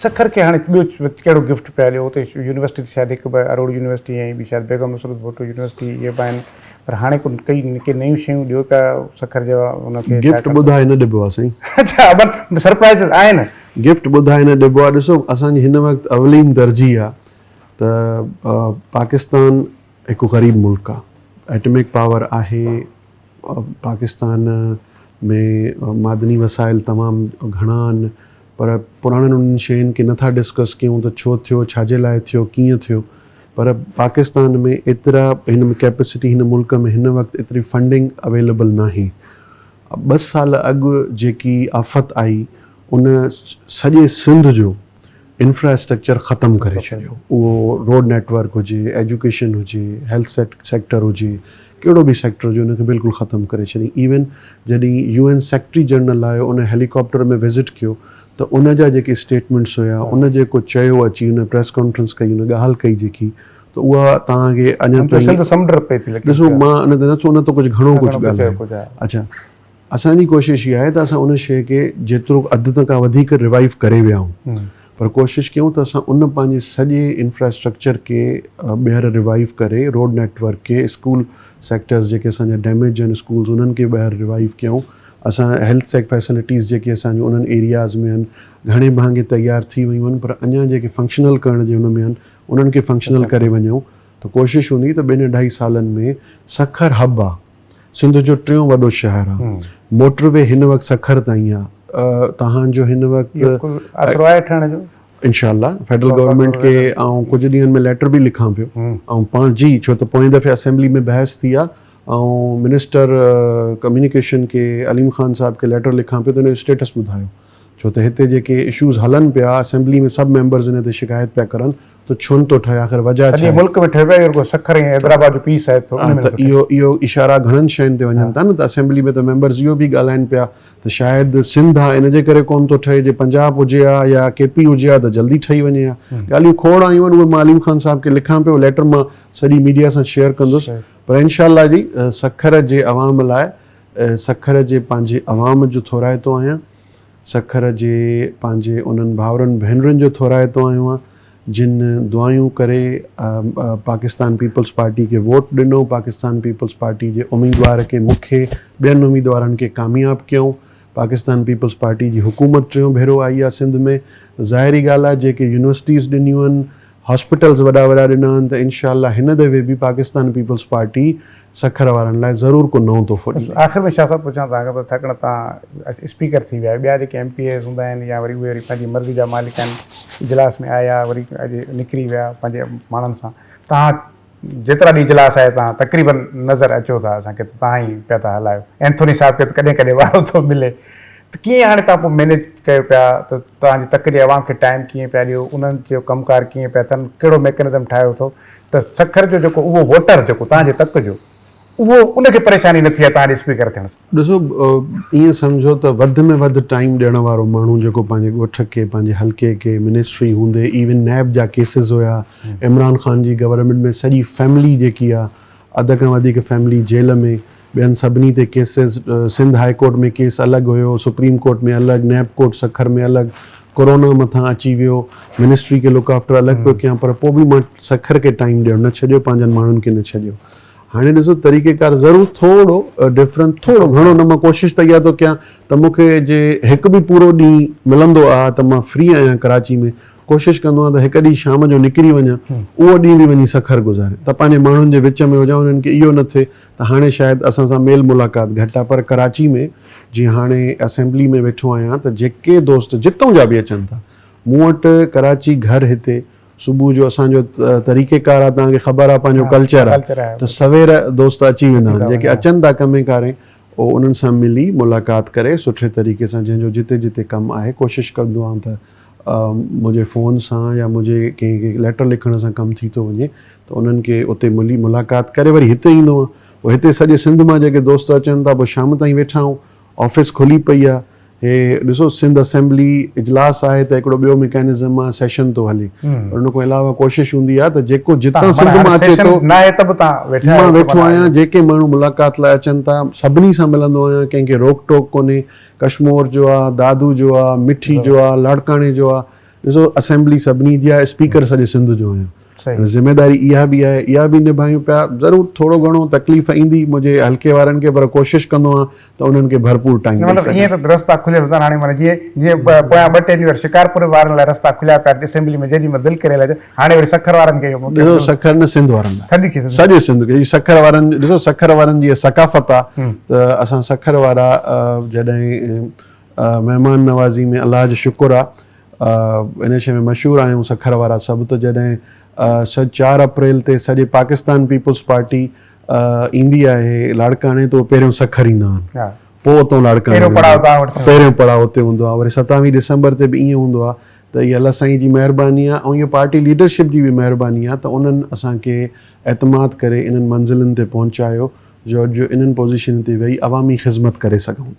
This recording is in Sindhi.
سکر کي هاڻي ٻيو ڪهڙو گفٽ پيا ڏيو اتي يونيورسٽي ته شايد هڪ ٻه اروڙ يونيورسٽي ۽ ٻي شايد بيگم نصرت ڀٽو يونيورسٽي اهي به آهن پر هاڻي ڪو ڪئي ڪي نيون شيون ڏيو پيا سکر جا ان کي گفٽ ٻڌائي نه ڏبو آهي سائين. اڇا بس سرپرائزز آهن. گفٽ ٻڌائي نه ڏبو آهي ڏسو اسان جي هن وقت اولين ترجيح آهي ته پاڪستان هڪ غريب ملڪ آهي ايٽمڪ پاور آهي پاڪستان ۾ معدني وسائل تمام گهڻا آهن پر پراڻن انهن شين کي نٿا ڊسڪس ڪيون ته ڇو ٿيو ڇا جي لاء ٿيو ڪيئن ٿيو پر پاڪستان ۾ ايترا هن ۾ ڪيپسٽي هن ملڪ ۾ هن وقت ايتري فنڊنگ اويليبل ناهي ٻه سال اڳ جيڪي آفت آئي ان سڄي سنڌ جو انفراسٽرڪچر ختم ڪري ڇڏيو اهو روڊ نيٽ ورڪ هجي ايجوڪيشن هجي هيلٿ سيڪٽر هجي ڪهڙو به سيڪٽر هجي ان کي بلڪل ختم ڪري ڇڏيائين ايون جڏهن يو اين سيڪريٽري جنرل آيو ان هيليڪاپٽر ۾ وزٽ ڪيو ته ان جا جيڪي اسٽيٽمينٽس هيا ان جيڪو چيو اچي ان پريس ڪانفرنس ڪئي ان ڳالهه ڪئي جيڪي ته اها توهان کي اڃا تائين ڏسو مان ان تي نٿو ان ته ڪجهه گهڻو ڪجهه ڳالهايو اڇا اسان جي ڪوشش اها آهي ته اسان ان شيء کي جيترو اڌ کان وڌيڪ ريوائيو ڪري ويا آهيون پر ڪوشش ڪيون ته اسان ان پنهنجي سڄي انفراسٽرڪچر کي ٻيهر ريوائيو ڪري روڊ نيٽ ورڪ کي اسڪول سيڪٽرز جيڪي اسان جا ڊيميج آهن اسڪولز انهن کي ٻيهر ريوائيو ڪيون اسان هيلٿ سيڪ فيسلٽيز جيڪي اسان جون انهن ايرياز ۾ آهن گهڻي ڀاڱي تيار ٿي ويون آهن پر اڃا جيڪي فنڪشنل ڪرڻ جي ان ۾ آهن انهن کي فنڪشنل ڪري وڃون ته ڪوشش هوندي ته ٻن اڍائي سالن ۾ سکر هب آهي سنڌ جو ٽيون وڏو شهر آ. موٽر وي هن وقت سکر تائين آ. تهان جو هن وقت. اهو ڪو آسرو آهي ٺهڻ جو؟ انشاء الله فيڊرل گورنمينٽ کي آئون ڪجهه ڏينهن ۾ ليٽر به لکان پيو آئون پاڻ جي ڇو ته پوئين دفعي اسيمبلي ۾ بحث ٿي آ آئون منسٽر ڪميونيڪيشن کي عليم خان صاحب کي ليٽر لکان پيو ته ان جو اسٽيٽس ٻڌايو ڇو ته هتي جيڪي اشوز هلن پيا اسيمبلي ۾ سڀ ميمبرز ان تي شڪايت پيا ڪرن ته ڇو نٿو ٺهي آخر وجهه ڇا سڄي ملڪ ۾ ٺهي پيو اهو رڳو سکر ۽ حيدرآباد جو پيس آهي ٿو ان ۾ ته اهو اهو اشارا گهڻن شين تي وڃن ٿا نه ته اسيمبلي ۾ ته ميمبرز اهو به ڳالهائن پيا ته شايد سنڌ آ ان جي ڪري ڪونه ٿو ٺهي جي پنجاب هجي ها يا ڪي پي هجي ها ته جلدي ٺهي وڃي ها ڳالهيون کوڙ آيون آهن اهي مان عليم خان صاحب کي لکان پيو ليٽر مان سڄي ميڊيا سان شيئر ڪندس پر انشاء الله جي سکر جي عوام لاء سکر جي پنهنجي عوام جو ٿورائتو آهيان، سکر جي پنهنجي انهن ڀائرن ڀينرن جو ٿورائتو آهيان جن دعايون ڪري پاڪستان پيپلز پارٽي کي ووٽ ڏنو، پاڪستان پيپلز پارٽي جي اميدوار کي مون کي ٻين اميدوارن کي ڪامياب ڪيائون، پاڪستان پيپلز پارٽي جي حڪومت ٽيون ڀيرو آئي آهي سنڌ ۾ ظاهري ڳالهه آهي جيڪي يونيورسٽيز ڏنيون آهن هاسپيٽلز وڏا وڏا ڏنا آهن ته انشاء الله هن دفعي به پاڪستان پيپلز پارٽي سکر وارن لاء ضرور ڪو نئون تحفو ڏيندي. آخر ۾ شاهه صاحب پڇان توهان کان ته ڇاڪاڻ توهان اسپيڪر ٿي ويا آهيو ٻيا جيڪي ايم پي ايز هوندا آهن يا وري اهي وري پنهنجي مرضي جا مالڪ آهن اجلاس ۾ آيا وري اڄ نڪري ويا پنهنجي ماڻهن سان توهان جيترا ڏينهن اجلاس آهي توهان تقريبن نظر اچو ٿا اسان کي ته توهان ئي پيا ٿا هلايو اينٿوني صاحب کي ته ڪڏهن ڪڏهن وارو ٿو ملي ته ڪيئن هاڻي توهان پوء مينيج ڪيو پيا ته توهان جي تڪ جي عوام کي ٽائيم ڪيئن پيا ڏيو انهن جو ڪم ڪار ڪيئن پيا ٿين ڪهڙو ميڪنزم ٺاهيو اٿو ته سکر جو جيڪو اهو ووٽر جيڪو توهان جي تڪ جو اهو ان کي پريشاني نه ٿئي توهان جي اسپيڪر ٿيڻ سان. ڏسو ائين سمجهو ته وڌ ۾ وڌ ٽائيم ڏيڻ وارو ماڻهو جيڪو پنهنجي ڳوٺ کي پنهنجي حلقي کي منسٽري هوندي ايون نيب جا ڪيسز هيا عمران خان جي گورنمينٽ ۾ سڄي فيملي جيڪي آ اڌ کان وڌيڪ فيملي جيل ۾ ٻين سڀني تي cases Sindh high court ۾ case الڳ هيو سپريم ڪورٽ ۾ الڳ نيب ڪورٽ سکر ۾ الڳ ڪورونا مٿان اچي ويو منسٽري کي لڪ آفٽر الڳ پيو ڪيان پر پوء به مان سکر کي ٽائيم ڏيڻ نه ڇڏيو پنهنجن ماڻهن کي نه ڇڏيو هاڻي ڏسو طريقي ڪار ضرور ٿورو ڊفرنٽ ٿورو گهڻو نه مان ڪوشش ته اها ٿو ڪيان ته مون کي جي هڪ به پورو ڏينهن ملندو آ ته مان فري آهيان ڪراچي ۾ ڪوشش ڪندو آهيان ته هڪ ڏينهن شام جو نڪري وڃان اهو ڏينهن به وڃي سکر گذاريان ته پنهنجي ماڻهن جي وچ ۾ هجان انهن کي اهو نه ٿئي ته هاڻي شايد اسان سان ميل ملاقات گهٽ آ پر ڪراچي ۾ جيئن هاڻي اسيمبلي ۾ ويٺو آهيان ته جيڪي دوست جتون جا به اچن ٿا مون وٽ ڪراچي گهر هتي صبح جو اسان جو طريقي ڪار آ توهان کي خبر آ پنهنجو ڪلچر آ ته سوير دوست اچي ويندا آهن جيڪي اچن ٿا ڪمي ڪارين او انهن سان ملي ملاقات ڪري سٺي طريقي سان جنهن جو جتي جتي ڪم آهي ڪوشش ڪندو آهيان ته منهنجي فون سان يا منهنجي ڪنهن کي ليٽر لکڻ سان ڪم ٿي ٿو وڃي ته انهن کي اتي ملي ملاقات ڪري وري هتي ايندو آهيان پوء هتي سڄي سنڌ مان جيڪي دوست اچن ٿا پوء شام تائين ويٺا آهيون آفيس کلي پئي آهي هي ڏسو سنڌ اسيمبلي اجلاس آهي ته هڪڙو ٻيو ميڪانزم آهي سيشن ٿو هلي پر ان کان علاوه ڪوشش هوندي آهي ته جيڪو جتان سنڌ مان اچي ٿو مان ويٺو آهيان جيڪي ماڻهو ملاقات لاء اچن ٿا سڀني سان ملندو آهيان ڪنهن کي روڪ ٽوڪ ڪونهي ڪشمور جو آهي دادو جو آهي مٺي جو آهي لاڙڪاڻي جو آهي. ڏسو اسيمبلي سڀني جي آهي، اسپيڪر سڄي سنڌ جو آهيان. ذميداري اها به آهي، اها به نڀايون پيا. ضرور ٿورو گهڻو تڪليف ايندي منهنجي حلقي وارن کي پر ڪوشش ڪندو آهيان ته انهن کي ڀرپور ٽائيم ڏئي مطلب سگهان. ائين ته رستا کليل هوندا آهن هاڻي معنيٰ جيئن جيئن پويان ٻه ٽينيوئر شڪارپور وارن لاء رستا کليا پيا اسيمبلي ۾ جيڏي مهل دل ڪري هليا اچن هاڻي وري سکر وارن کي اهو موقعو ڏسو سکر نه سنڌ وارن لاء سڄي کي سڄي سنڌ کي سکر وارن ڏسو سکر وارن جي ثقافت آ ته اسان سکر وارا جڏهن مهمان نوازي ۾ الله جو شڪر آ ان شيء ۾ مشهور آهيون سکر وارا سڀ ته جڏهن چار اپريل تي سڄي پاڪستان پيپلز پارٽي ايندي آهي لاڙڪاڻي ته اهي پهريون سکر ايندا آهن پوء اتان لاڙڪاڻي پهريون پڙاء اتي هوندو آهي وري ستاويهه ڊسمبر تي به ائين هوندو آهي ته اها الله سائين جي مهرباني آهي ۽ اها پارٽي ليڊرشپ جي به مهرباني آهي ته انهن اسان کي اعتماد ڪري انهن منزلن تي پهچايو جو اڄ انهن پوزيشن تي ويهي عوامي خذمت ڪري سگهون ٿا.